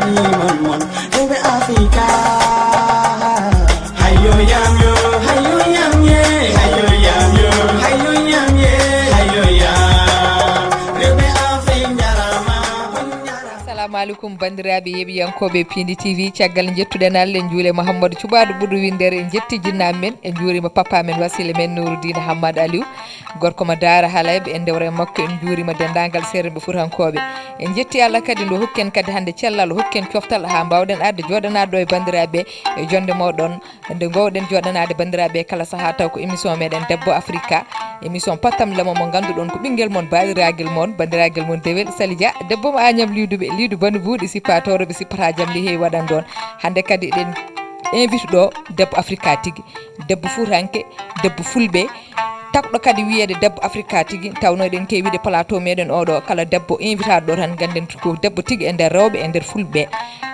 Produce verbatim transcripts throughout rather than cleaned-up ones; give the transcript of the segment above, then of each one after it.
Mon, mon, rewɓe Afrika. Hayo yam yo, hayo yam ye, hayo yam yo, hayo yam ye, hayo yam. Rewɓe Afrika njarama, on njarama. Assalamu alaikum, bandiraɓe yeɓiyankooɓe Pindi T V. Caggal jettuɗen Allah, en juule Mouhamadou Cuɓaaɗo ɓurɗo winndere, en jetti jinnaaɓe men, en njuurima papa men, wasila men Nouroudine Hamad Aliou. Gorko mo Daara Halayɓe, en ndewra e makko, en njuurima denndaangal seerenɓe Fuutankooɓe. En njetti Allah kadi nde hokki en kadi hannde cellal, o hokki en coftal haa mbaawɗen arde jooɗanaade ɗo e banndiraaɓe e jonnde mooɗon. Nde ngoowɗen jooɗanaade banndiraaɓe e kala sahaa taw ko émission meɗen Debbo Afrika, émission pattam lemo mo ngannduɗon ko ɓinngel mon, baɗiragel mon, banndiragel mon dewel Sali Dia, debbo mo Agnam Liwduɓe, Liwdu Banu Buuɗi, sippa towroɓe sippata jam li heewi waɗan ɗon. Hannde kadi eɗen invite ɗo debbo Afrika tigi, debbo fuutanke, debbo fulɓe, takɗo kadi wiyeede debbo Afrika tigi, tawno eɗen keewi wiide plateau meɗen oɗo, kala debbo invitaɗo ɗo tan, ngannden ko debbo tigi e nder rewɓe, e nder fulɓe.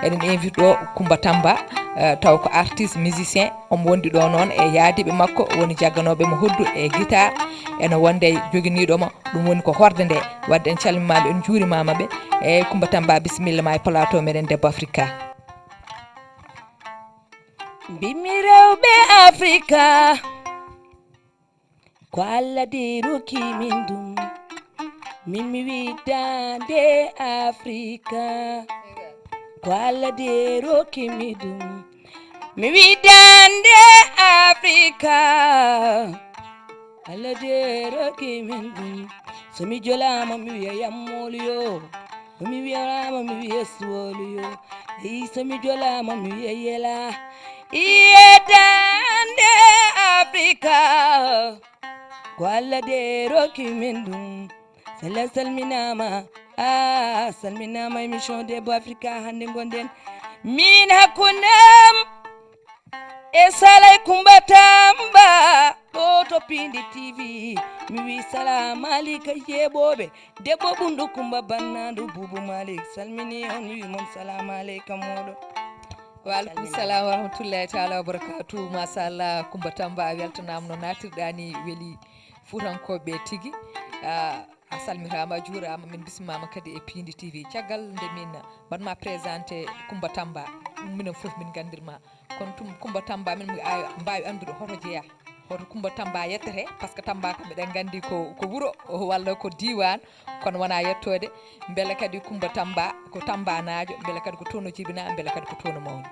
Eɗen invite ɗo Kumba Tamba, eh, taw ko artiste, musicien, omo wondi ɗo noon e yaadiiɓe makko, woni jagganooɓe mo hoddu e guitare, ene wonde e joginiiɗo mo, ɗum woni ko horde nde. Wadde en calmimaama, en njuurimaama ɓe. Eyyi, Kumba Tamba, bisimilla ma e plateau meɗen Debbo Afrika. Mbimi rewɓe Afrika, ko Allah de rokki min ɗum. Min mi wi daande Afrika, ko Allah de rokki min ɗum. Mi wi daande Afrika, Allah de rokki min ɗum. So mi jolaama mi wiya yammoolu yo. So mi wiyama mi wiya suwolu yo. Eyi, so mi jolaama mi wiya yela. Iye daande Afrika, ko Allah de rokki min ɗum. Sala salminaama, a salminaama, émission Debbo Afrika hannde ngonɗen. Min hakkunde am e Salay Kumba Tamba, ɗo to Pindi T V. Mi wi salaam aleyka yeeɓooɓe. Debbo ɓunɗo Kumba bannaɗo Buubu Malik. Salmini on, wi mon salaam aleyka mooɗon. Wa alaikum salam wa rahmatullahi ta'ala wa barakatuh. Machallah, Kumba Tamba, a weltanaama no naatirɗaa ni, weli Fuutankooɓe tigi. A, a salmitaama, a juuraama, min bismimaama kadi e Pindi T V. Caggal nde min mbaɗma présenté Kumba Tamba, ɗum minen fof min nganndirma. Kono tum Kumba Tamba, min mbi-, a mbaawi anndude hoto jeyaa, hoto Kumba Tamba yettete, par ce que Tamba kam eɗen nganndi ko, ko wuro walla ko diiwaan, kono wonaa yettoode. Mbele kadi Kumba Tamba ko Tambanaajo, mbele kadi ko toon o jibinaa, mbele kadi ko toon o mawni.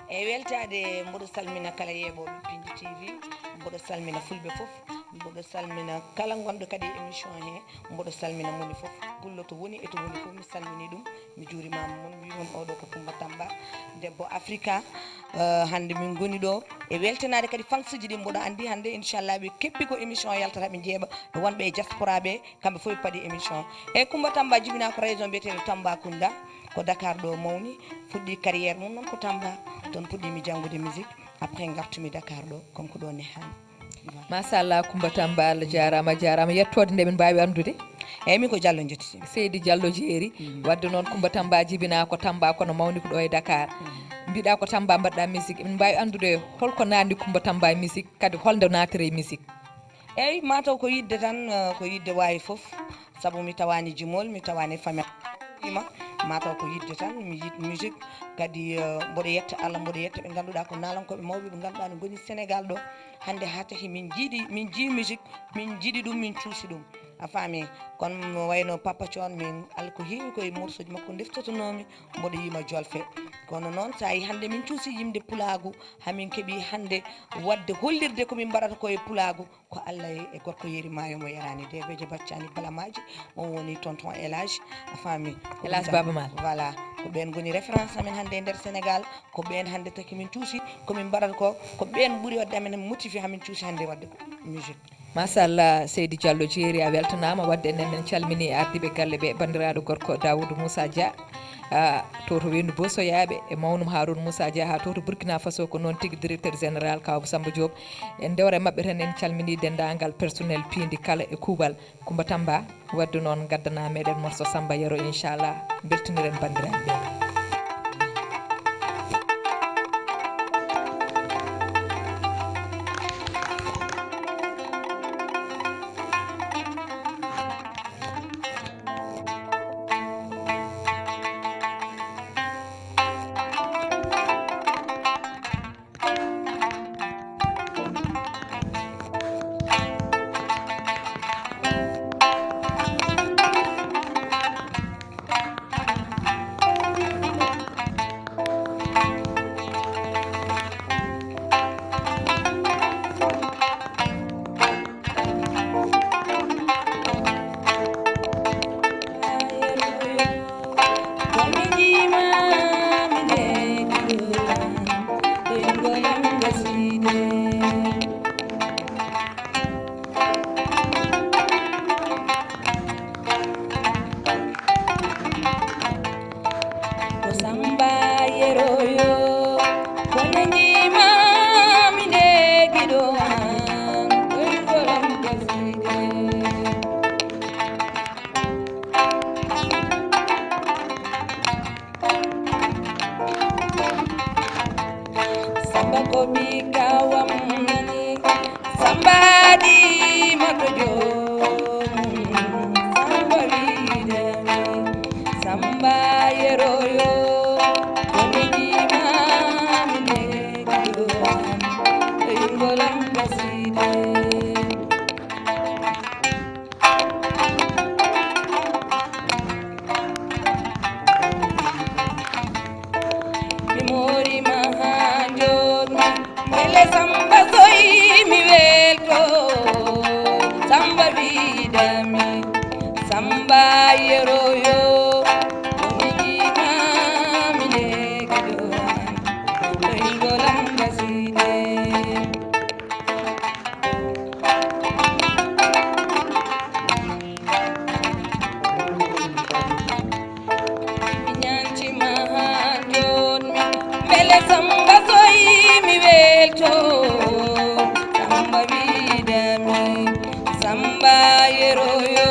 Eyi, weltaade, mboɗo salmina kala yeeɓooɓe Pindi T V, mboɗo salmina fulɓe fof, mboɗo salmina kala gonɗo kadi e émission he, mboɗo salmina moni fof, pullo to woni e to woni fof, mi salmini ɗum, mi juurimaama mon, mbi mon oɗo ko Kumba Tamba, debbo Afrika. Eh, hannde min ngoni ɗo e weltanaade kadi fansuji ɗi, mboɗo anndi hannde inchallah ɓe keppi ko émission yaltata, ɓe njeeɓa e wonɓe e diaspora ɓe, kamɓe fof ɓe paɗi émission. E Kumba Tamba jibinaa ko région mbiyeteeɗo Tambacounda, ko Dakar ɗo mawni, fuɗɗi carrière mum noon ko Tamba, toon puɗɗimi janngude musique, après ngartumi Dakar ɗo, comme ko ɗo nehaami. Voilà. Machallah, Kumba Tamba, Allah jaaraama, a jaaraama. Yettoode nde min mbaawi anndude? Eyi, min ko Diallo njettimi. Seydi Diallo jeeri. Mm. Wadde noon, Kumba Tamba jibinaa ko Tamba, kono mawni ko ɗo e Dakar. Mm. Mbiɗa ko Tamba mbaɗɗa musique. Min mbaawi anndude holko naatni Kumba Tamba e musique, kadi holnde naatiri e musique? Eyi, mataw ko yidde tan, eh, ko yidde waawi fof. Sabu mi tawaani jimol, mi tawaani famille. Ima, mataw ko yidde tan, mi yiɗi musique. Kadi, eh, mboɗo yetta Allah, mboɗo yetta ɓe ngannduɗaa ko naalankooɓe mawɓe ɓe ngannduɗaa no ngoni Sénégal ɗo. Hannde haa tahi min njiɗi, min njii musique, min njiɗi ɗum, min cuusi ɗum. A faami? Kono no wayno Papa Thione, min Allah ko heewi koye morceauji makko ndeftotonoomi, mboɗo yima jolfe. Kono noon, so a yii hannde min cuusi yimde pulaagu, hamin keɓi hannde waɗde hollirde ko min mbaɗata ko e pulaagu, ko Allah e, e gorko yeeri maayo mo yaraani, debejo baccani balamaaji, on woni tonton El Hadj, a faami? Ko El Hadj ɗum tan. Baaba Maal. Voilà, ko ɓeen ngoni référence amen hannde e nder Sénégal, ko ɓeen hannde taki min cuusi, ko min mbaɗata ko, ko ɓeen ɓuri waɗde amen motivé hamin cuusi hannde waɗde ko musique. Machallah, Seydi Diallo jeeri, a weltanaama. Wadde enen min calmini ardiiɓe galle ɓe, banndiraaɗo gorko Daoudou Moussa Dia, ah, to, to Weendu Bosoyaaɓe, e mawnum Harouna Moussa Dia, haa to, to Burkina Faso, ko noon tigi directeur général Kawbo Samba Diop. En ndewre maɓɓe tan, en calmini denndaangal personnel piindi kala e kuuɓal. Kumba Tamba, wadde noon ngaddana meɗen morso Samba Yero, inchallah, mbeltiniren banndiraaɓe ɓe. Bi kawam nani, Samba di moto jom, Samba wiɗami, Samba yeroyo, koni di mami de gidoan, ingolam gaside. Mi moori ma haa njoɗmi, mbele Samba soyi mi welto. Samba wiɗami, Samba yeroyo, ko mi jiɗami nde giɗo an, ɗoyngol am gaside. Mi ñaantima haa njoɗmi, mbele Samba soyi mi welto. Samba wiɗami, Samba yeroyo,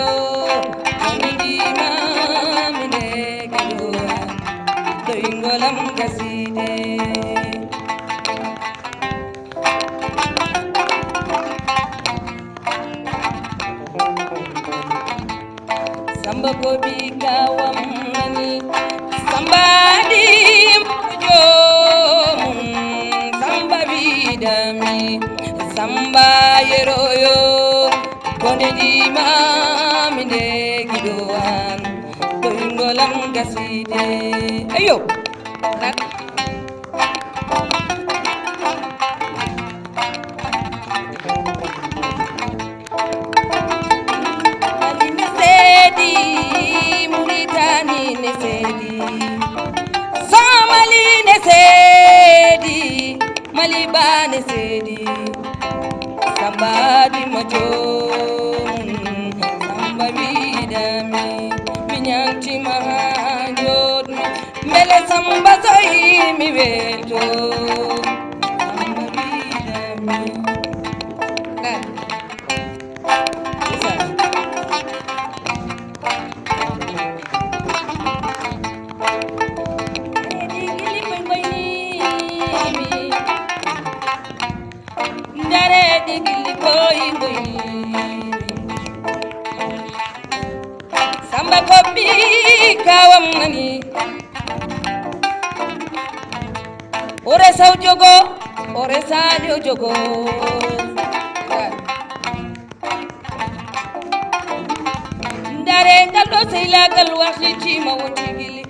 woni ndimami nde giɗo an, ɗoyngol am gaside. Samba ko bi kawam nani, Samba di mo jomum, Samba wiɗami, Samba yeroyo, kone di mami nde giɗo an, ɗoyngol am gaside. Eyo. Mali ne seedi, Muritani ne seedi, Somali ne seedi, Mali ba ne seedi. Samba di mo jom, Samba wiɗami, mi ñaantima haa njoɗmi, mbele Samba soyi mi welto. Samba wiɗami. Ndareɗi gilli boyi boyi. Samba ko bi kawam nani. Ore saw jogo, ore saño jogo. Ndare ngal ɗo sehilaagal wartitima wonti gili,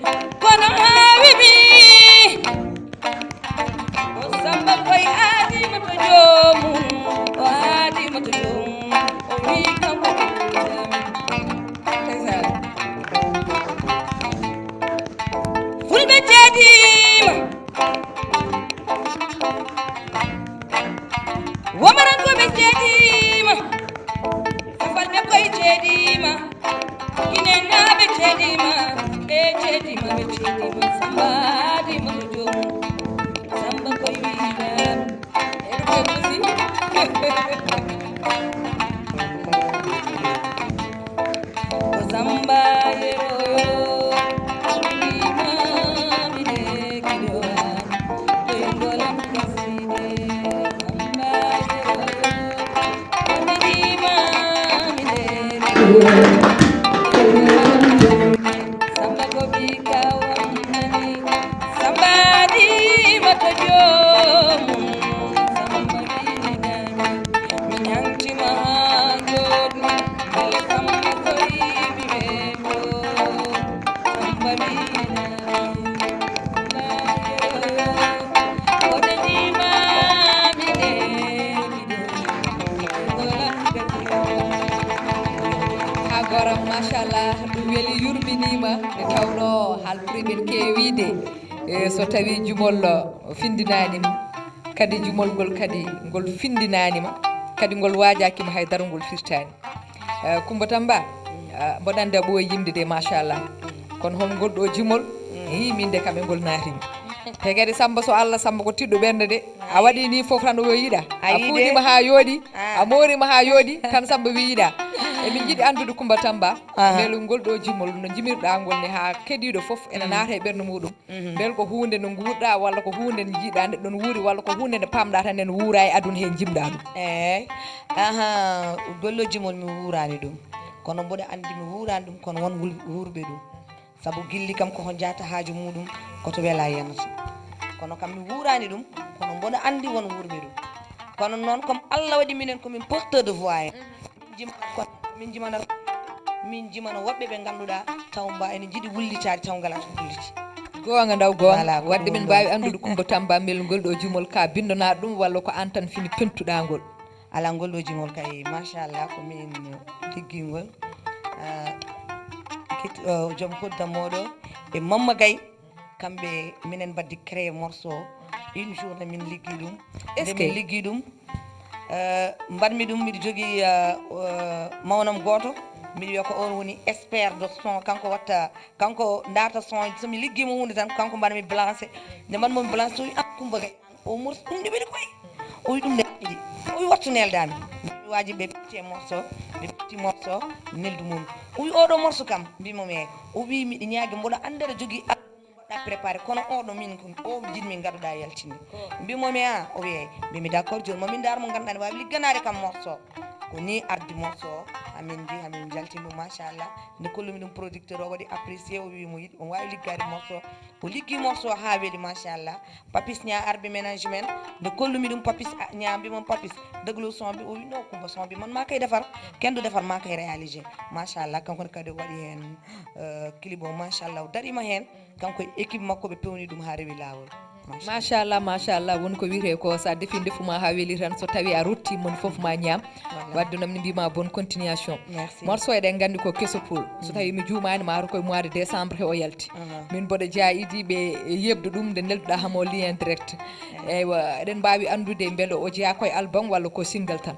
kono haa wiɓi. O Samba koye aadima to joomum, o aadima to joomum, o wi kanko ko ɗum. Ndeysaan. Fulɓe ceediima. Womarankooɓe ceediima. Safalɓe koye ceediima. Ginenaaɓe ceediima. Ɓe ceediima, ɓe ceediima. Samba aadiima to joomum. Samba koye wiiɗa. Eɗo koye musi. Ko Samba yeroyo, ko wiima mi de giɗo an, ɗoyngol am gaside. Samba yeroyo, ko wiima mi de giɗo an. Samba ko bi kawam nani, Samba aadiima to joomum, Samba wiiɗami, mi ñaŋtima haa njoɗmi, mbele Samba soyi mi weeto, Samba wiiɗami, Samba yeroyo, o dañiima mi de giɗo, giɗo lam gasii. Haa goram, machallah, ɗum weli, yurminiima, nde tawnoo haalpuri men keewiide. E, so tawii jumol, o findinaani ma, kadi jumol ngol kadi ngol findinaani ma, kadi ngol waajaaki ma hay dara, ngol firtaani. E, Kumba Tamba, e, mboɗo anndi a ɓooyi yimde de, machallah. Kono hol ngol ɗo jimol? Eyi, min de kam e ngol naatimi. Te kadi Samba, so Allah, Samba ko tiɗɗo ɓernde de. A waɗi ni fof tan o yo yiɗa. A A yiɗi fuɗi de. Ma haa yooɗi, Ah. A moori ma haa yooɗi, tan Samba wi yiɗa. Emin njiɗi anndude Coumba Tamba, aha, mbele ngol ɗo jimol no jimirɗa ngol ne haa keɗiiɗo fof ena naata e ɓernde muɗum. Mhm. Mbele ko huunde nde nguurɗa walla ko huunde nde njiɗa nde ɗon wuuri walla ko huunde nde pamɗa tan nde wuura e aduna he jimɗa ɗum. Eey. Aha, gollo jimol mi wuurani ɗum. Kono mboɗo anndi mi wuurani ɗum kono won wul- wuurɓe ɗum. Sabu gilli kam ko hon jaata haaju muɗum ko to wela yanata. Kono kam mi wuurani ɗum, kono mboɗo anndi won wuurɓe ɗum. Kono noon comme Allah waɗi minen ko min porteur de voix en. Min jimana kon, min jimana, min jimana woɓɓe ɓe ngannduɗaa taw mba ene njiɗi wullitaade taw ngalaa ko wulliti. Goonga ndaw goonga. Voilà, ko wadde ɗum min ɗon. Mbaawi anndude Coumba Tamba mbele ngol ɗo jimol ka binndanaɗo ɗum walla ko aan tan fini pentuɗa ngol? Alaa, ngol ɗo jimol kay machallah ko min liggingol. Ah, kit- oh, joom kodda mooɗo e Mamma Gay. Kamɓe minen mbaddi créé morceau une journée min liggi ɗum. Est-ce que min liggi ɗum? Euh, mbaɗmi ɗum miɗo jogii euh, euh, mawnam gooto, miɗo wiya ko on woni expert de son, kanko watta, kanko ndaarta son. So mi liggiima huunde tan kanko mbaɗmi balancé. Nde mbaɗmomi balancé o wi ah Coumba Gay, o morceau ɗum ɗi weli koy. O wi ɗum nde ɗiɗi, o wi wattu neldami. Waaji ɓe pitti e morceau, ɓe pitti morceau, neldu mum. O wi oɗo morceau kam mbimo mi o wi miɗo ñaagi mboɗo andara jogii mbaɗɗa préparé kono oɗo min ko o jiɗmi ngaɗuɗa yaltinde. Mbimomi a o wiyay mbimi d'accord joni momin ndaar mo ganduɗa ne wawi ligganaade kam morceau. Ko ni ardi morceau o, hamin mbi hamin jaltini ɗum machallah. Nde kollumi ɗum producteur o waɗi apprécié, o wi mo yiɗi omo wawi liggade morceau. O liggi morceau o ha weeli machallah. Papis ña arɓe ménage men, nde kollumi ɗum papis ña mbimon papis deglo son bi, o wi no Coumba son bi man ma kay defar, kendu defar ma kay réalisé. Machallah kanko ne kadi o waɗi hen euh, clip o machallah o darima hen. Kanko e équipe makko ɓe pewni ɗum ha rewi lawol. Machallah. Machallah machallah, woni ko wiyete ko sa defi ndefu ma ha weeli tan so tawi a rotti moni foof ma ñaam. Wadde noon mi mbima bonne continuation. Merci. Morceau eɗen gandi ko keso pul, so tawi mi juumani mataw koye mois de décembre he o yalti. Min mboɗo jaa idiɓe e yeɓde ɗum nde nelduɗa hamo lien direct. Eywa, eɗen mbawi andude beele o jeeya koye album walla ko single tan?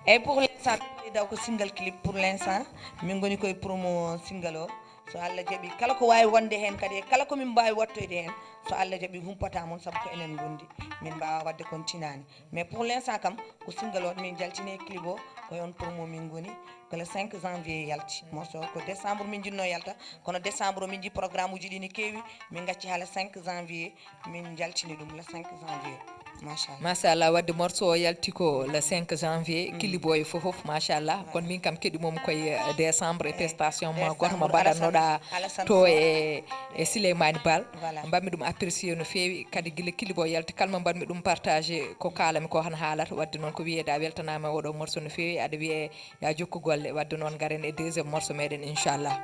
Eyyi, pour l'instant min daw ko single clip pour l'instant. Min goni koye promo single o. So Allah jaɓi kala ko wawi wonde hen kadi e kala komin mbawi wattoyde hen, so Allah jaɓi humpata moon saabu ko enen gondi. Min mbawa wadde kon tinani, mais pour l'instant kam ko single o min jaltini e clip o. Koye on promo min goni. Ko le cinq janvier yalti morceau o, ko décembre min jinno yalta. Kono décembre o min ji programme uji ɗi ne kewi, min gacci ha le cinq janvier. Min jaltini ɗum le cinq janvier. Machallah. Machallah, wadde morceau o yalti ko le cinq janvier. Kili boye fof fof machallah. Kono min kam keɗi mom koye euh, décembre e prestation ma goto mo mbaɗannoɗa to e e Souleymane Bal. Mbaɗmi ɗum apprécié no feewi kadi gila kili bo yalti kalma mbaɗmi ɗum partagé ko kalami ko han haalata. Wadde noon ko wiyede a weltanama e oɗo morceau no feewi, aɗa wiye ya jokku golle. Wadde noon garen e deuxième morceau meɗen inchallah.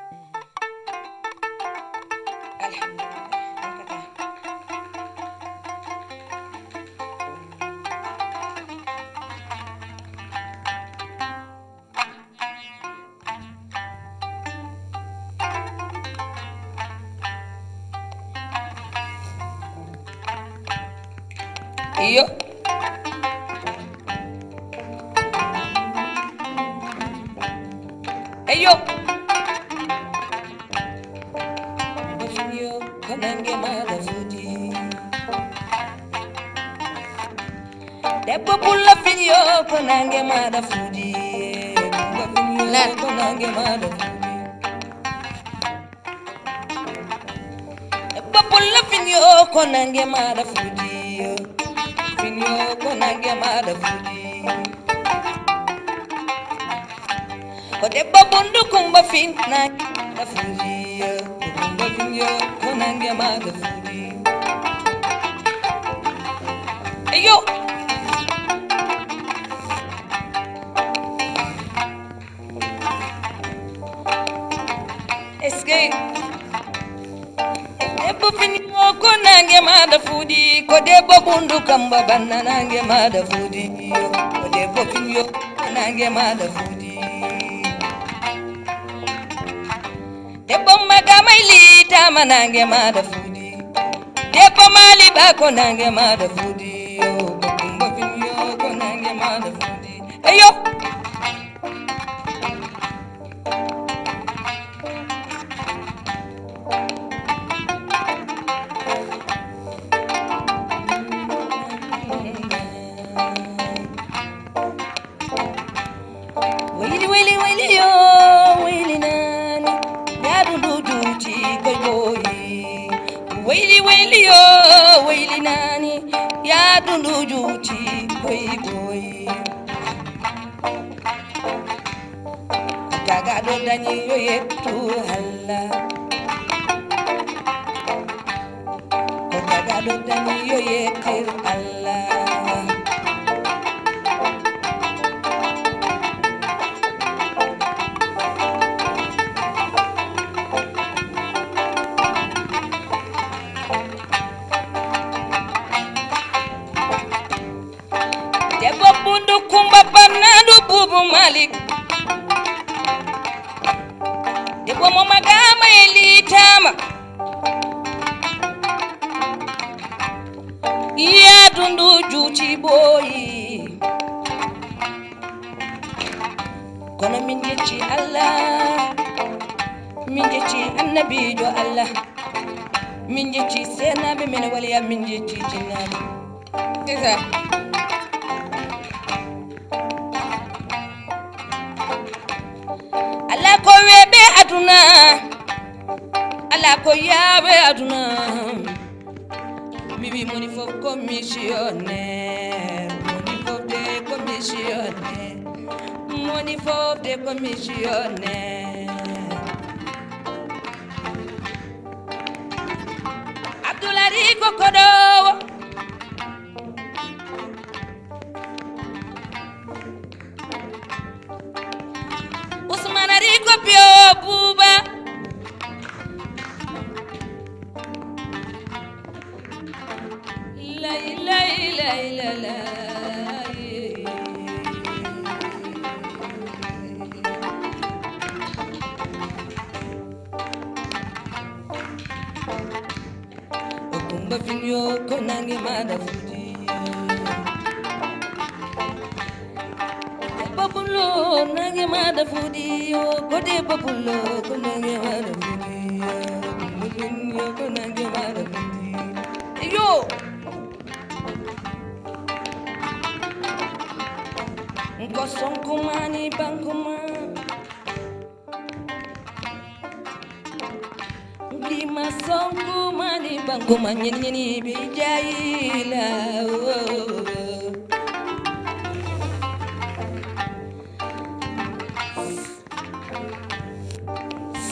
Iyo. Eyo. Ko nange maɗa foti. Debbo pulla finyo ko nange maɗa foti. Ko nange maɗa foti. Debbo pulla finyo ko nange maɗa foti. Finyo ko nange maɗa foti. Ko debbo bundu kumba fin nange maɗa foti. Ko kumba finyo ko nange maɗa foti. Eyo. Est-ce que debbo finyo ko nange maɗa fuɗi? Ko debbo bundu kamba banna nange maɗa fuɗi. Ko debbo finyo ko nange maɗa fuɗi. Debbo maga mai litama nange maɗa fuɗi. Debbo mali ba ko nange maɗa fuɗi. Ko kumba finyo ko nange maɗa fuɗi. Eyo. Wayli wayli wayli yo. Wayli wayli yo, wayli nani, ya dundu juuti, boy boy. Ko tagaɗo dañi yo yettu Allah. Ko tagaɗo dañi yo yettir Allah. Debbo bundu Kumba bannaɗo Bubu Malik. Debbo mo magama e litama. Yadundu juuti boyi. Kono min jetti Allah. Min jetti annabijo Allah. Min jetti senaɓe men waliya min jetti jinnaɓe. Isa. Ala ko weɓe aduna. Ala ko yawe aduna. Mi wi moni fof ko missionnaire. Moni fof de ko missionnaire. Moni fof de ko missionnaire. Abdoul ari ko koɗowo. Ousmane ari ko biyo buuba. Lay lay lay lay lay. O Kumba Fin yo ko nange maɗa fuɗi. Debbo Pullo nange maɗa fuɗi yo ko debbo Pullo ko nange maɗa fuɗi. Kumba Fin yo ko nange maɗa fuɗi. Yo. Ko sonko mani banko ma. Bima sonko mani banko ma nyini nyini bi jayila.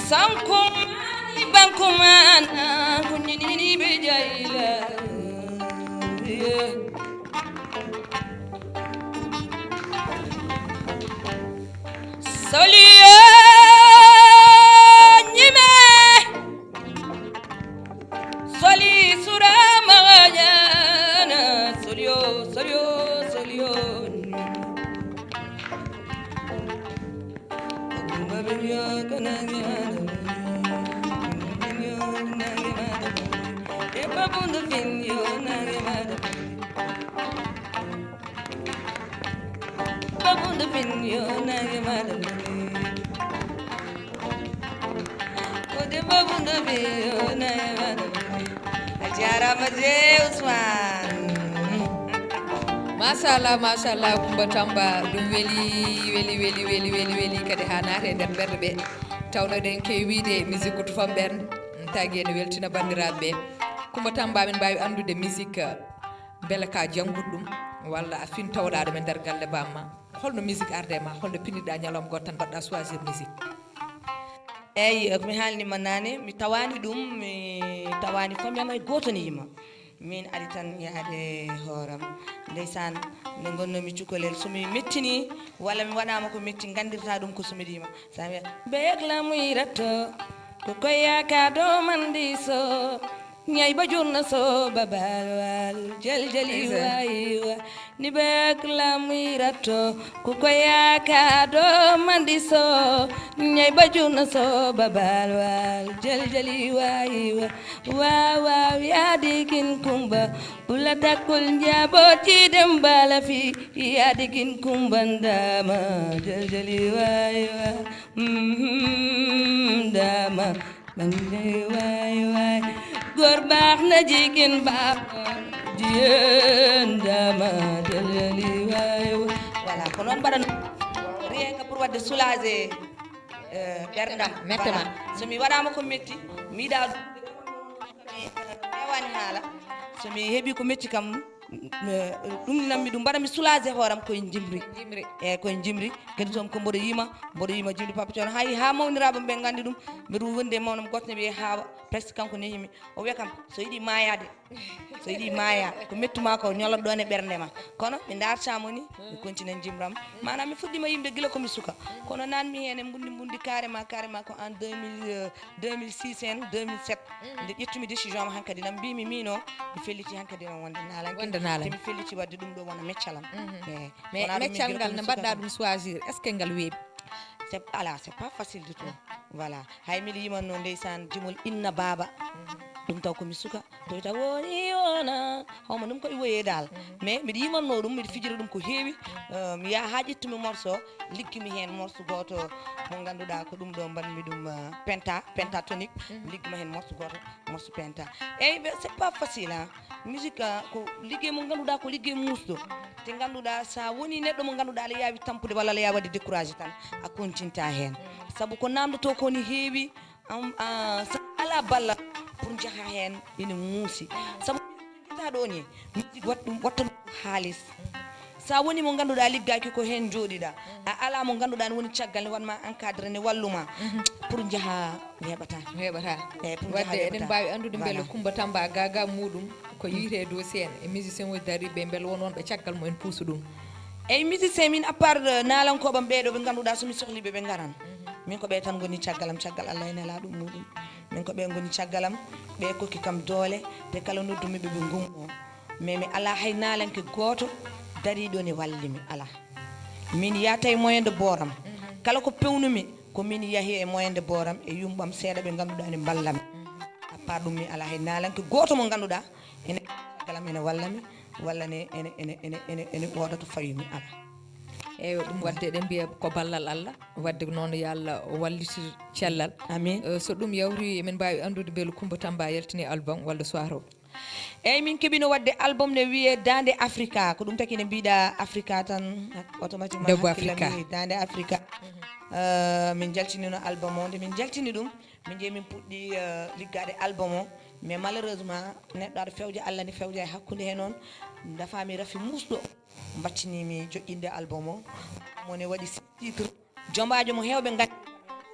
Sonko mani banko ma na nyini nyini bi jayila. Yeah. Solio nyime. Soli sura magana. Solio, solio, solio. A jarama je Ousmane. Machallah, machallah, Coumba Tamba, ɗum weli, weli, weli, weli, weli, weli, kadi ha naate e nder ɓerɗe ɓe. Tawno eɗen kewi wiide musique ko tufam ɓernde, tagi ene weltina bandiraɓe ɓe. Coumba Tamba, min mbawi andude musique, beele ka jannguɗo ɗum, walla a fin tawɗa ɗum e nder galle bamma? Holno musique arde ma? Holno pinirɗa ñalawma goto tan mbaɗɗa choisir musique? Eyyi, ko mi haalnima nane, mi tawani ɗum, mi tawani famille am hay goto ne yima. Min ari tan yaade hooram. Ndeysaan, nde gonnomi cukalel, so mi mettini, walla mi waɗama ko metti, gandirta ɗum ko so miɗo yima. Sa wiya, "Beeg la muy ratto, ko koy yaakaar doomam di so, ñay ba jur na so, ba baal waal, jël jëli waay wa." Ni beeg la muy ratto, ku ko yaakaar doomam di so, ñay ba jur na so, ba baal waal, jël jëli waay wa. Waaw, waaw, yaa di kin kumba, bu la takkul njaboot ji dem bala fi, yaa di kin kumba ndaama, jël jëli waay wa. Mhm, ndaama. Bande waay waay, góor baax na, jigéen baax na, jigéen dama jëlali waay waay. Voilà, ko noon mbaɗan rien que pour waɗde soulager, euh, ɓerɗam. Mette ma. Voilà. So mi waɗama ko metti, mi yiɗa Hewani haala. So mi heɓi ko metti kam, ɗum nanmi ɗum mbaɗa mi soulagé hooram koye jimri. Jimri. Eyyi, koye jimri. Kadi toon ko mboɗo yima, mboɗo yima jimri Papa Thione. Hay ha mawniraaɓe ɓe nganndi ɗum. Mbeɗa wondi e mawnam goto ne wiyee Haawa, presque kanko nehimi. O wiya kam, so yiɗi maayaade, so yiɗi maaya, ko mettuma ko ñolot ɗon e ɓernde ma. Kono mi dartamo ni, mi continue jimram. Maanaam mi fuɗɗima yimde gila ko mi suka. Kono nan mi heen e mbundi mbundi carrément, carrément ko en deux mille, euh, deux mille six en, deux mille sept. Nde ƴettumi décision am hankadi, nan mbimi mino, mi felliti hankadi on wonde naalanke. Wonde naalanke. Te mi felliti wadde ɗum ɗo wona meccal am. Eyyi. Mais wona ɗum min meccal gila ngal ko mi ne suka mbaɗɗa kam. Ɗum choisir, est-ce que ngal weeɓi? C'est, ala, c'est pas facile du tout. Voilà. Hay miɗo yimanno ndeysaan jimol inna baaba. Ɗum taw ko mi suka. To wita woni wona. Hawma ɗum koye woyee dal. Mais miɗo yimanno ɗum, miɗo fijira ɗum ko heewi. Euh, mi yaha ha ƴettumi morceau, liggimi heen morceau gooto mo ngannduɗaa ko ɗum ɗo mbaɗmi ɗum, euh, penta, pentatonique. Liggima heen morceau gooto, morceau penta. Eyyi, ɓe, c'est pas facile, hein. Musique, ah, ko liggey mo ngannduɗaa ko liggey muusɗo. Te ngannduɗaa sa woni neɗɗo mo ngannduɗaa aɗa yaawi tampude walla aɗa yaawi waɗde découragé tan, a continta heen. Sabu ko namdoto ko ni heewi, am, ah, sa ala ballal pour njaha heen ina muusi. Sabu guitar ɗo ni, musique wat ɗum, watta ɗum haalis. Sa woni mo ngannduɗaa liggaaki ko heen jooɗiɗaa. A ala mo ngannduɗaa ne woni caggal ne wanma encadré ne walluma. Pour njaha heɓata. Heɓata. Eyyi, pour njaha wadde eɗen heɓata. Mbaawi anndude mbele Kumba Tamba gaga muɗum ko yiite dossier en e musicien uji dariɓe mbele won wonɓe caggal mo en puusu ɗum. Eyyi, musicien min à part, euh, naalankooɓe am ɓeeɗo ɓe ngannduɗaa so mi sohli ɓe ɓe ngaran. Min ko ɓe tan ngoni caggal am, caggal Allah e nelaaɗo muɗum. Min ko ɓe ngoni caggal am, ɓe kokki kam doole, te kala noddumi ɓe ɓe ngummo. Mais mi ala hay naalanke gooto dariɗo ne wallimi, ala. Min yahata e moyen de bord am. Kala ko pewnumi ko min yahi e moyen de bord am e yumɓam seeɗa ɓe ngannduɗaa ne mballami. À part ɗum mi ala hay naalanke gooto mo ngannduɗaa ene caggal am ene wallami walla ne ene, ene, ene, ene, ene wooda to fawimi, ala. Eyyo, ɗum wadde eɗen mbiya ko ballal Allah, wadde noon yo Allah wallitir cellal. Amin. Eh, so ɗum yawti emin mbaawi anndude mbele Kumba Tamba yaltini album walla soit o? Eyyi, min keɓino wadde album ne wiyee Daande Afrika, ko ɗum taki ne mbiɗa Afrika tan, automatiquement Debbo hakkillam Afrika. Yehi Daande Afrika. Eh, min jaltinino album o, nde min jaltini ɗum, min jeeyi min puɗɗi, eh, liggaade album o, mais malheureusement neɗɗo aɗa fewja Allah ne fewja e hakkunde he noon, dafami rafi muusɗo, mbattinimi joƴƴinde album o. Mo ne waɗi six titres. Jombaajo mo heewɓe nganndi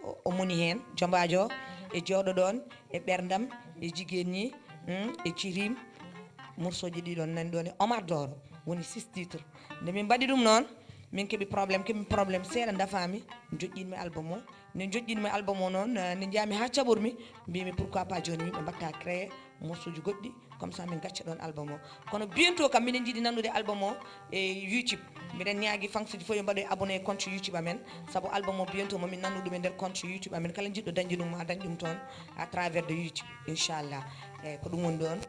o, o moni heen. Jombaajo e jooɗo ɗoon, e ɓerndam, e jigéen ñi, mm, e cirim. Morceauji ɗi ɗoon nani ɗoon e Omar Doro woni six titres. Nde min mbaɗi ɗum noon, min keɓi problème, keɓi problème seeɗa, dafaami, joƴƴinmi album o. Nde joƴƴinmi album o noon, eh, nde njaami haa caɓormi, mbimi pourquoi pas jooni yimɓe mbatta créé morceauji goɗɗi, comme ça min gacca ɗoon album o. Kono bientôt kam miɗen njiɗi nannude album o e YouTube. Miɗen ñaagi fans uji fof yo mbaɗoy abonné e compte YouTube amen, sabu album o bientôt momin nannu ɗum e nder compte YouTube amen. Kala jiɗɗo dañde ɗum ma dañ ɗum toon à travers de YouTube, inchallah. Eyyi, ko ɗum woni ɗoon.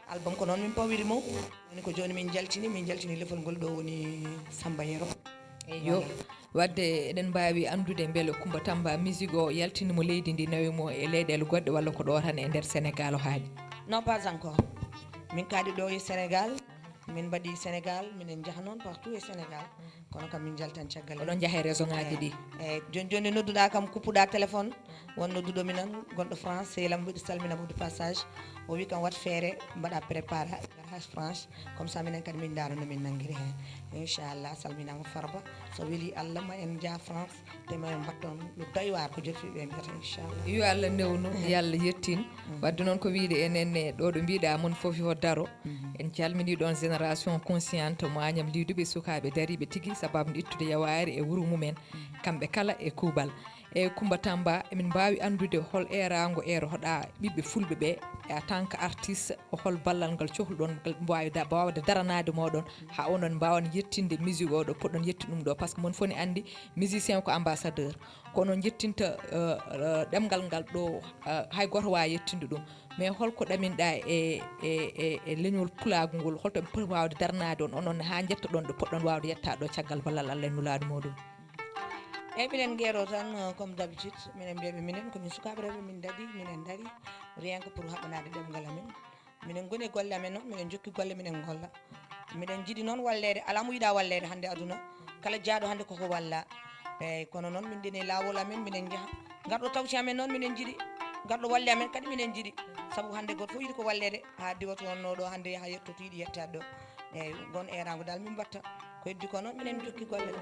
Album ko noon min pawiri mo. Woni ko jooni min jaltini, min jaltini lefol ngol ɗo woni Samba Yero. Eyyo. Voilà. Wadde eɗen mbaawi anndude mbele Kumba Tamba musique o yaltini mo leydi ndi, nawi mo e leyɗeele goɗɗe walla ko ɗo tan e nder Sénégal o haaɗi? Non, pas encore. Min kaaɗi ɗo e Sénégal, min mbaɗi Sénégal, minen njaha noon partout e Sénégal. Kono kam min njaltan caggal. Oɗon njaha e région ngaji ɗi? Eyyi, eyyi. Jooni jooni nde nodduɗa kam, kuppuɗa téléphone, won nodduɗo mi nan, gonɗo France, sehil am, mbiɗo salmina mo de passage. O wi kam wat feere, mbaɗa préparé, ngar ha France. Comme ça minen kadi min ndaara no min nanngiri heen. Inchallah, salminama Farba. So weli Allah ma en njaha France, te ma en mbaɗ toon no doy waar ko jofiiɓe mbiyata, inchallah. Yo Allah newnu, yo Allah yettin. Wadde noon ko wiyde enen ne ɗo ɗo mbiɗa mon fof yo daro. En calmini ɗoon génération consciente mo Agnam Liiduɓe, sukaaɓe dariiɓe tigi sababu ittude yawaare e wuro mumen. Kamɓe kala e kuuɓal. E Kumba Tamba, emin mbaawi anndude hol eeraango eerotoɗa ɓiɓɓe fulɓe ɓe en tant que artiste, hol ballal ngal cohluɗon ngal mbaawi da-, waawde daranaade mooɗon haa onon mbaawan yettinde musique o ɗo poɗɗon yettude ɗum ɗo, par ce que mon fof ne anndi musicien ko ambassadeur, ko onon jettinta, eh, eh, ɗemngal ngal ɗo, eh, hay gooto waawa yettinde ɗum. Mais hol ko ɗaminɗa e, e, e, e leñol pulaagu ngol, holto ɓe poti waawde daranaade on, onon ne haa njettoɗon ɗo poɗɗon waawde yettaade ɗo caggal ballal Allah e nulaaɗo muɗum? Eyyi, minen ngeero tan, euh, comme d'habitude, minen mbiyaɓe minen ko min sukaaɓe rewɓe, min daɗi, minen daɗi, rien que pour haɓanaade ɗemngal amen. Minen ngoni e golle amen noon, minen njokki golle, minen ngolla. Minen njiɗi noon walleede, alaa mo yiɗaa walleede hannde aduna. Kala jeyaaɗo hannde koko walla. Eyyi, kono noon min ndeni e laawol amen, minen njaha. Ngarɗo tawti amen noon, minen njiɗi Garɗo walle amen kadi minen njiɗi. Sabu hannde gooto fof yiɗi ko walleede, haa diwa to wonnoo ɗo hannde yaha yetto to yiɗi yettaade ɗo. Eeyi, ngon eeraango dal min mbaɗta. Ko heddi ko noon minen njokki golle ɗe.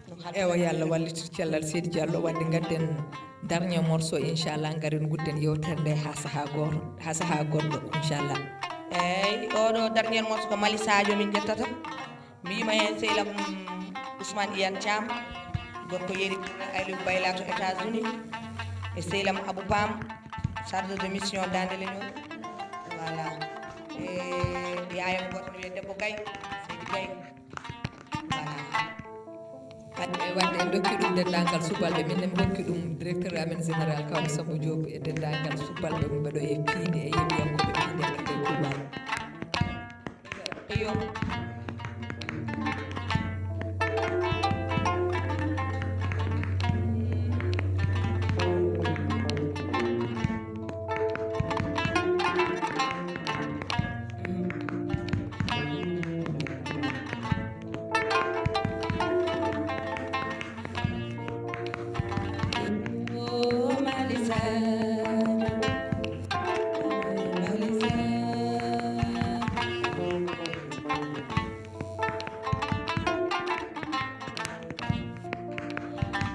No haalde. Ewa, yo Allah wallitu cellal Seydi Diallo. Wadde ngadden dernier morceau, inchallah, ngaren ngudden yewtere nde haa sahaa gooto, haa sahaa goɗɗo, inchallah. Eeyi, oɗo dernier morceau ko Mali Sadio min ƴettata. Mi yima heen sehil am Ousmane Iyane Thiam, gorko Yeri Aliou Bayla to États-Unis, e sehil am Abou Pam, chargé de mission Dande Leñol. Voilà. E yaayam gooto no wiyee Debbo Gaye, Seydi Gaye. Voilà. Hannde e wadde en dokki ɗum denndaangal subalɓe, min ne mi hokki ɗum directeur amen général Kawmi Sambo Diop e denndaangal subalɓe mum ɓe ɗo e piinde e yeeɓiyankooɓe piinde e Touba. Iyo.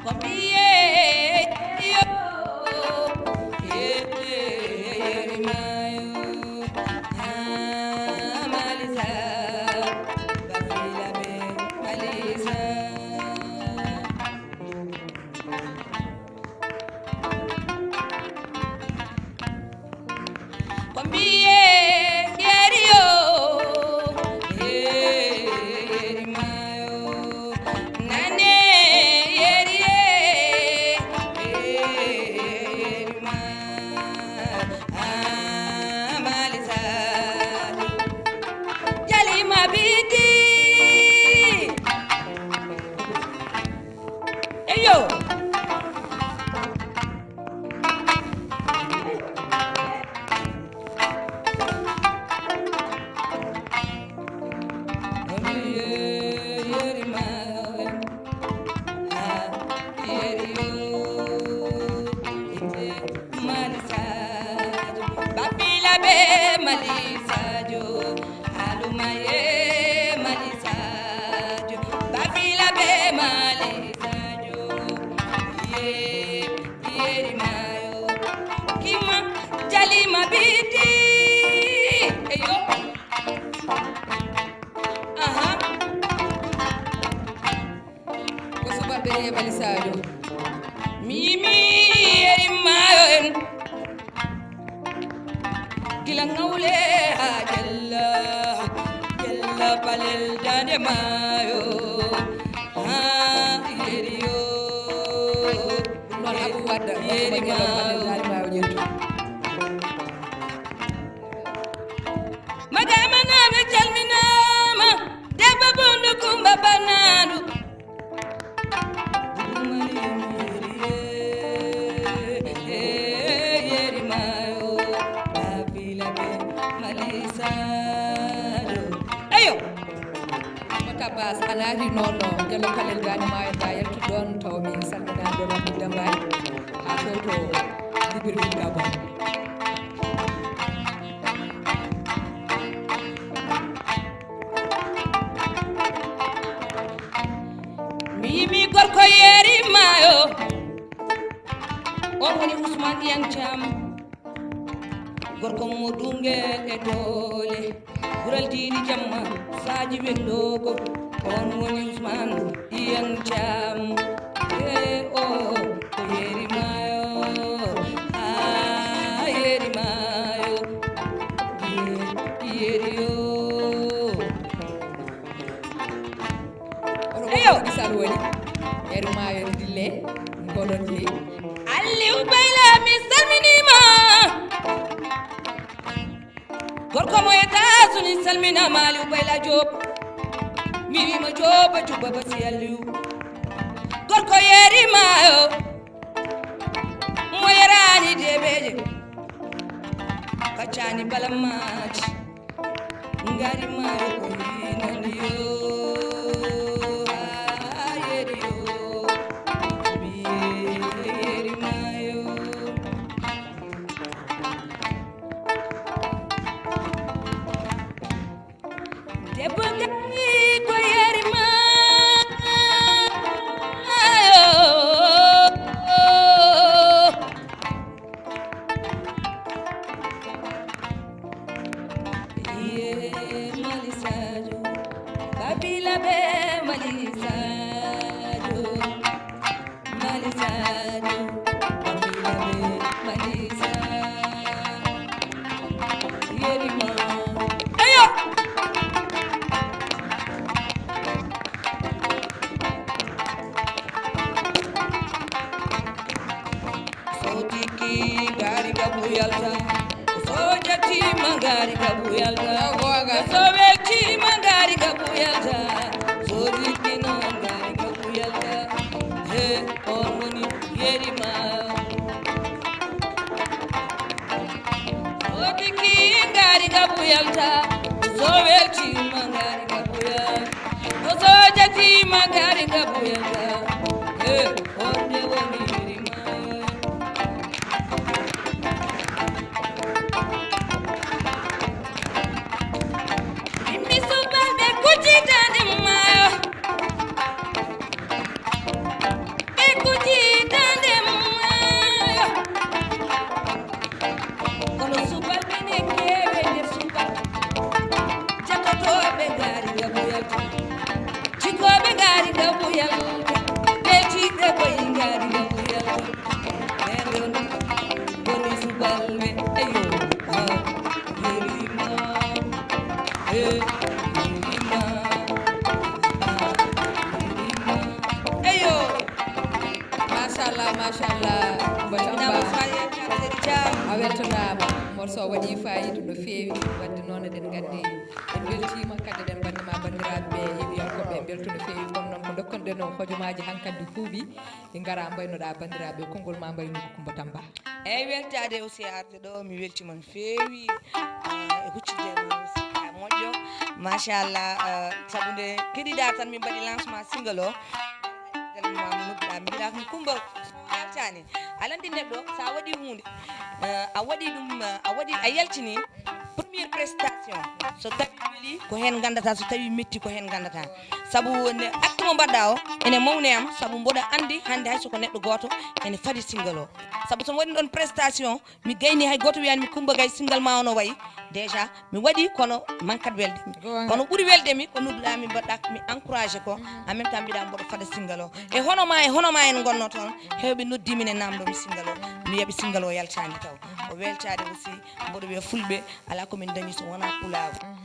Ko mbiye Yeri yo, Yeri maayo, nane Yeri e, Yeri ma, Amali Sadu, Jali ma bidi. Eyo. Mali Sadio, Babila be Mali Sadio, Alumaye Mali Sadio, Babila be Mali Sadio, ye, Yeri mayo, Kima, Jalima Biti, eyo, aha. Ko subalɓe e Mali Sadio. Mimi Yeri maayo en. Gila ngawle haa jella, jella palel daande maayo. Haa Yeri yo. Ɗum noon Abou Wade, Yeri maayo. Palel daande maayo ƴettu. Madama Name calminaama, debbo Bundu Kumba Bannaandu. Eyo. Maka Bass, a naati noon ɗo, Jallo Kalel Daani Maayo, ta yaltu ɗoon, taw mi salminaade ɗo Rabbi Dambaay, haa to to Libreville Gabon. Mi yimi gorko Yeri maayo, on woni Ousmane Iyane Thiam. Gorko mo Dunge e doole, Gural Diidi Jamma, Saaji Wenndogo, on woni Ousmane Iyane Thiam. E o, ko Yeri maayo, haa Yeri maayo, Ye-, Yeri yo. Oɗo Eyo. Ko salwoni. Yeri maayo dille, ngoɗon jeyi. Aliou Bayla, mi salminiima. Gorko mo États-Unis salminaama, Aliou Bayla Diop. Mi wiima Diop, Diop Baba Si Aliou. Gorko Yeri maayo. Mo yeraani deebeeje. Kaccaani balamaaji. Ngari maayo ko hinani yo. Haa Yeri yo. Mbiye Yeri maayo. Filabe Malisajo, Malisajo, Filabe Malisa. Yerima. Ayo! Sotiki gari gabuyalta. Sojati mangari gabuyalta. Sowechi mangari gabuyalta. Sojiki mangari gabuyalta. He, ormoni yerima. Sotiki ngari gabuyalta. Sowechi mangari gabuyalta. Sojati mangari gabuyalta. He, ormoni yerima. Mimmi subalɓe kuccitande maayo. Ɓe kuccitande maayo. Kono subalɓe ne keewe nder subalɓe. Jatotooɓe ngaari ngabuyal. Cikooɓe ngaari ngabuyal. Ɓe ciɓɓe koye ngaari ngabuyal. Ɓen ɗon ngoni subalɓe. Eyo. Ah, yerima. Eh, yerima. Ah, yerima. Eyo. Machallah, machallah. Mbo Tamba. A weltanaama. Morso waɗi faayiida no feewi. Wadde noon eɗen nganndi en mbeltiima, kadi eɗen mbanndi ma banndiraaɓe ɓe, yeeɓiyankooɓe ɓe mbelto no feewi. Kono noon ko ndokkanɗen o hojomaaji hankadi huuɓi, ɗi ngara mbaynoɗaa banndiraaɓe, konngol ma mbayni ko Coumba Tamba. Eeyi, weltaade aussi arde ɗo, mi weltiima no feewi. Ah, e huccitde e ma aussi, a moƴƴo. Machallah, ah, sabu nde keɗiɗaa tan min mbaɗi lancement single o. Nden ma mi nodduɗaa, mi mbiɗaa ko Coumba, weltaani. Aɗa anndi neɗɗo, so a waɗii huunde, eh, a waɗii ɗum, eh, a waɗii, a yaltinii première prestation. So tawii welii, ko heen nganndataa, so tawii metti, ko heen nganndataa. Sabu ne acte mo mbaɗɗaa o, ene mawni e am, sabu mboɗo anndi hannde hay so ko neɗɗo gooto, ene fadi single o. Sabu so mi waɗii ɗoon prestation, mi gayni hay gooto wiyaani mi Coumba Gaye single ma o no wayi. Déjà, mi waɗi kono mankat welde mi. Goonga. Kono ɓuri welde mi ko nodduɗaa mi mbaɗɗaa mi encouragé ko. Mhm. En même temps mbiɗa mboɗo fada single o. E hono ma, e hono ma en ngonno toon. Mhm. Heewɓe noddi min e namndo mi single o. Mi yaɓi single o yaltaani taw. Mhm. O weltaade aussi mboɗo wiya fulɓe alaa ko min dañi so wonaa pulaagu. Mhm.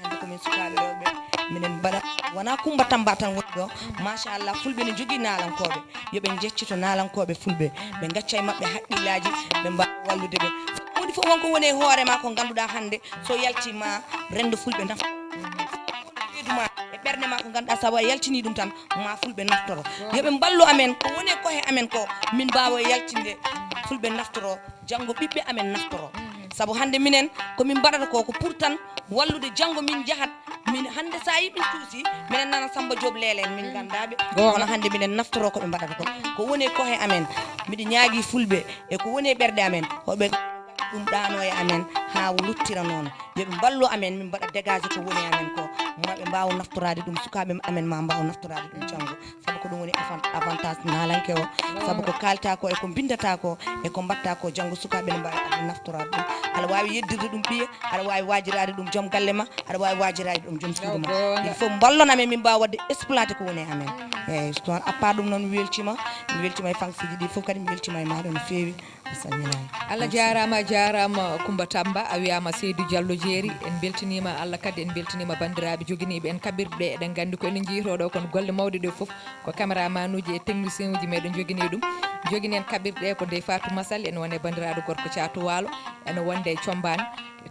Hannde ko min sukaaɓe rewɓe. Minen mbaɗa wonaa Coumba Tamba tan woni ɗo. Mhm. Machallah fulɓe ne njogii naalankooɓe. Yo ɓe njeccito naalankooɓe fulɓe, ɓe ngacca e maɓɓe haqqillaaji, ɓe mbaawa wallude ɓe. Huunde fof wonko woni e hoore ma ko ngannduɗaa hannde, so yaltii ma renndo fulɓe naftoroo. Reedu ma e ɓernde ma ko ngannduɗaa sabu a yaltinii ɗum tan, ma fulɓe naftoroo. Yo ɓe mballu amen, ko woni e kohe amen ko, min mbaawa yaltinde fulɓe naftoroo, janngo ɓiɓɓe amen naftoroo. Sabu hannde minen, ko min mbaɗata ko, ko pour tan wallude janngo min njahat. Min hannde so a yii min cuusi, minen nana Samba Diop leele en, min nganndaa ɓe. Goonga. Kono hannde minen naftoroo ko ɓe mbaɗata ko. Ko woni e kohe amen, miɗo ñaagii fulɓe e ko woni e ɓerɗe amen, hoɓe ɗum ɗaano e amen haa luttira noon. Yo ɓe mballu amen, min mbaɗa dégagé ko woni e amen ko. Ma ɓe mbaawa naftoraade ɗum, sukaaɓe amen ma mbaawa naftoraade ɗum janngo. Sabu ko ɗum woni avan-, avantage naalanke o. Sabu ko kaalta ko e ko mbinndataa ko e ko mbaɗta ko, janngo sukaaɓe ne mbaawi arde naftoraade ɗum. Aɗa waawi yeddirde ɗum ɓiye, aɗa waawi waajiraade ɗum joom galle ma, aɗa waawi waajiraade ɗum joom suudu ma. Goonga. Il faut mballon amen min mbaawa waɗde exploité ko woni e amen. Eeyi, so noon, à part ɗum noon, mi weltiima, mi weltiima e fansiiji ɗi fof kadi, mi weltiima e maaɗa no feewi. A salminaama. Allah jaaraama, a jaaraama Coumba Tamba, a wiyaama Seydou Diallo Jeeri. En mbeltiniima Allah kadi, en mbeltiniima banndiraaɓe joginiiɓe en kaɓirɗe ɗe. Eɗen nganndi ko enen njiytoo ɗo, kono golle mawɗe ɗe fof ko caméraman uji e technicien uji meɗen joginii ɗum. Jogini en kaɓirɗe ko Ndeye Fatou Masal, ene wonde banndiraaɗo gorko Caatu Waalo, ene wonde e Combaan.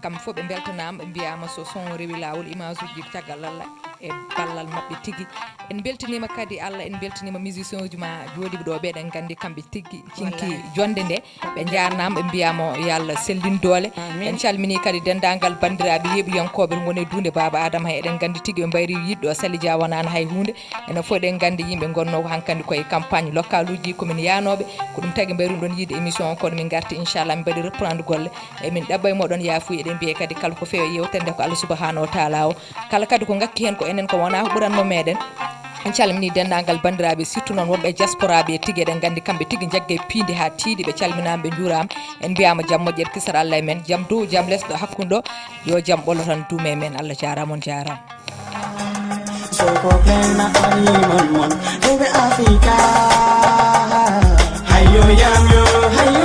Kamɓe fof ɓe mbeltanaama, ɓe mbiyaama so son rewi laawol, image uji caggal Allah e ballal maɓɓe tigi. En mbeltiniima kadi Allah, en mbeltiniima musicien uji ma jooɗiiɓe ɗo ɓe, eɗen nganndi kamɓe tigi cinki. Wallaahi. Jonnde nde. Ɓe njaarnaama, ɓe mbiyaama yo Allah sellin doole. Amiin. En calminii kadi denndaangal banndiraaɓe yeeɓiyankooɓe won e duunde Baaba Adama he. Eɗen nganndi tigi ɓe mbayri yiɗɗo Sali Dia wonaano hay huunde. Enen fof eɗen nganndi yimɓe ngonnoo ko hankadi koye campagne locale uji, ko min yaanooɓe. Ko ɗum tagi mbayruɗon yiide émission o, kono min ngarti inchallah, min mbaɗi reprendre golle. E min ɗaɓɓa e moɗon yaafuya, eɗen mbiya kadi kala ko feewi e yewtere nde ko Allah subhanahu wa taala o. Kala kadi ko ngakki heen ko enen ko wonaa ko ɓuratnoo meɗen. En calminii denndaangal banndiraaɓe, surtout noon wonɓe e diaspora ɓe tigi, eɗen nganndi kamɓe tigi njagge piindi haa tiiɗi, ɓe calminaama, ɓe njuuraama. En mbiyaama jam moƴƴere kisal Allah e men, jam dow, jam les ɗo hakkunde ɗo, yo jam ɓolo tan duume e men. Allah jaaraama, on jaaraama. Koko plena animal mon, baby Africa. Hayo yam yo, hayo